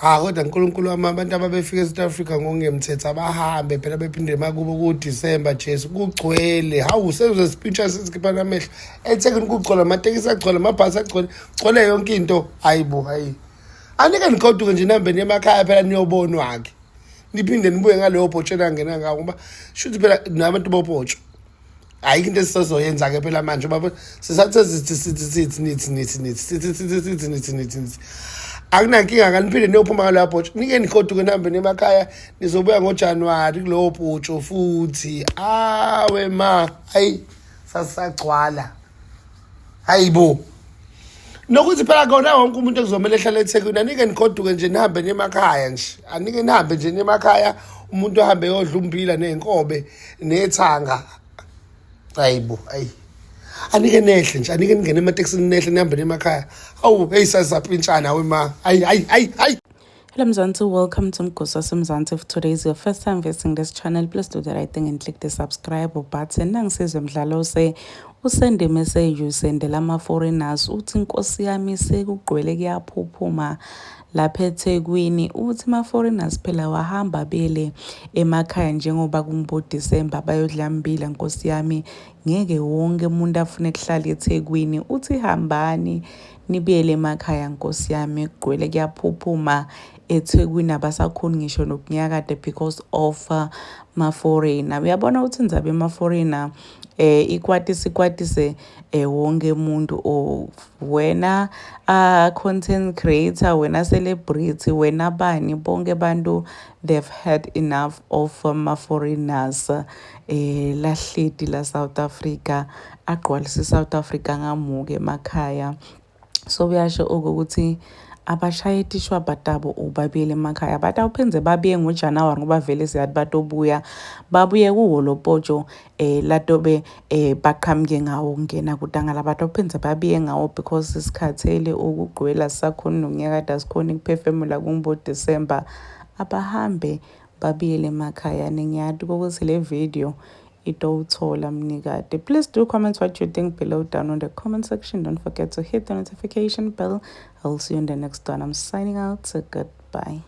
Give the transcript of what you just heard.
Ha, kodwa Nkulunkulu wami, abantu ababefika e-South Africa ngokungemthetho abahambe phela, bephinde emakubo kuDisemba. Jesu, kugcwele. Hawu, sezosipitsha sesikhipha namehlo eThekwini. Kugcwele amatekisi, agcwele amabhasi, agcwele, gcwele yonke into. Hayi bo, hayi, anike nigoduke nje, nihambe niye emakhaya phela, niyobonwa-ke, niphinde nibuye ngaleyo bhotsho enangena ngawo, ngoba shuthi phela nabantu bobhotsho ayikho into esisazoyenza-ke phela manje. Baba, sisathe sithi sithi sithi nithi nithi nithi sithi sithi sithi nithi nithi nithi, akunankinga, kaniphinde niyophuma ngaloya bhotsho, nike nigoduke, nihambe nemakhaya, nizobuya ngoJanuwari kulowo bhotsho futhi. Awe ma, hayi, sasisagcwala. Hayi bo, nokuthi phela kona wonke umuntu ekuzomele ehlale eThekwini, anike nigoduke nje, nihambe nemakhaya nje, anike nihambe nje nemakhaya, umuntu ahambe yodla umbila ney'nkobe nethanga. Hayi bo, hayi, anike nehle nje, anike ningene ematekisini, nehle, nihambe nemakhaya. Awu, hey, sasapintshana we ma, hayi, hayi, hayi, hayi. Hello Mzansi, welcome to Mgosi Mzansi. If today is your first time visiting this channel, please do the right thing and click the subscribe button. Nangisizwe Mdlalose usende message, usendela ama-foreigners, uthi inkosi yami sekugcwele, kuyaphuphuma lapha eThekwini. Uthi ama-foreigners phela wahamba bele emakhaya njengoba kumbo December, bayodla mbila. Nkosi yami, ngeke wonke umuntu afune kuhlala eThekwini. Uthi hambani nibuyele emakhaya, nkosi yami, kugcwele, kuyaphuphuma eThekwini, abasakhoni ngisho nokunyakade because of ma-foreigner. Uyabona ukuthi indzaba ema-foreigner ikwatise ikwatise wonke umuntu, or wena content creator, wena celebrity, wena bani, bonke abantu, they've had enough of ma-foreigners lahleti la South Africa, agqwalisa i-South Africa ngamuke emakhaya. So kuyasho ukuthi abashaye tishwabha tabo, ubabuyele emakhaya, batawuphindze babuye ngoJanuwari, ngoba vele siyathi batobuya, babuye kuwo lo potsho latobe baqhamuke ngawo kungena kutangala, batawuphindze babuye ngawo because sikhathele ukugqwela, sisakhona nokunyakada, sikhona ukuphefumula kumbo December. Abahambe babuyele emakhaya. Ningiyati ukuthi le video itowuthola mnikade. Please do comment what you think below down on the comment section. Don't forget to hit the notification bell. I'll see you in the next one. I'm signing out, so goodbye.